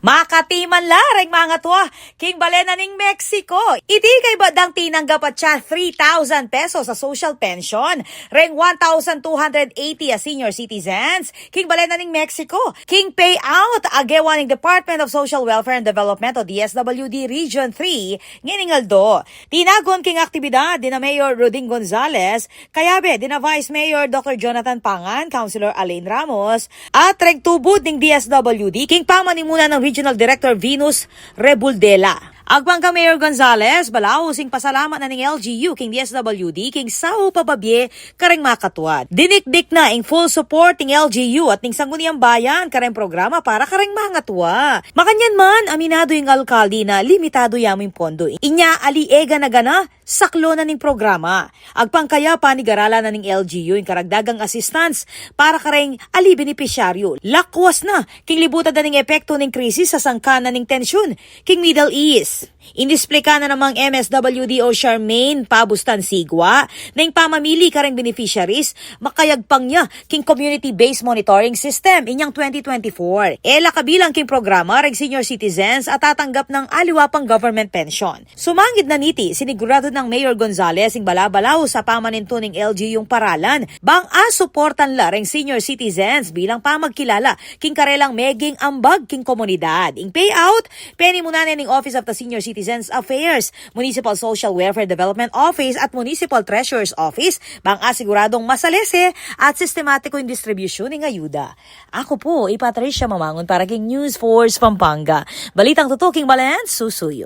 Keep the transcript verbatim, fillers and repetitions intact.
Makatiman la reng mangatua king balen na ning Mexico. Iti kaybat dang tinanggap atsa three thousand pesos a social pension reng one thousand two hundred eighty a senior citizens king balen na ning Mexico king payout a gewa ning Department of Social Welfare and Development o D S W D Region three ngening aldo. Tinagun king aktibidad dina Mayor Roding Gonzales, kayabe dina Vice Mayor Doctor Jonathan Pangan, Councilor Alain Ramos, at reng tubud ning D S W D king pamanimuna nang Regional Director Venus Rebuldela. Agpang kang Mayor Gonzales, balaus ing pasalamat na ning L G U king D S W D king saup a babie kareng makatuad. Dinikdik na ing full support ning L G U at ning Sangguniang Bayan kareng programa para kareng mangatua. Makanyan man, aminadu ing alkalde na limitadu ya mu ing pondo. Inya ali e gana-gana, saklu na ning programa. Agpang kaya, panigaralan na ning L G U ing karagdagang assistance para kareng ali benepisyaryu. Lakwas na king libutan da ning epektu ning krisis a sangkan na ning tensyun king Middle East. Inisplika na namang M S W D o Charmaine Pabustan Sigua na ing pamamili kareng beneficiaries makayagpang ya king community-based monitoring system inyang twenty twenty-four. E la kabilang king programa reng senior citizens a tatanggap ning aliwa pang government pension. Sumangid na niti, siniguradu nang Mayor Gonzales ing balabalaus a pamanintu ning L G U ing paralan bang asuportan la reng senior citizens bilang pamagkilala king karelang meging ambag king komunidad. Ing payout, penimunan ne ning Office of the Senior Citizens Affairs, Municipal Social Welfare Development Office at Municipal Treasurer's Office bang asiguradung masalese at sistematiku ing distribusyun ning ayuda. Aku pu i Patricia Mamangun para king News Force Pampanga. Balitang tutuking balen, susuyu.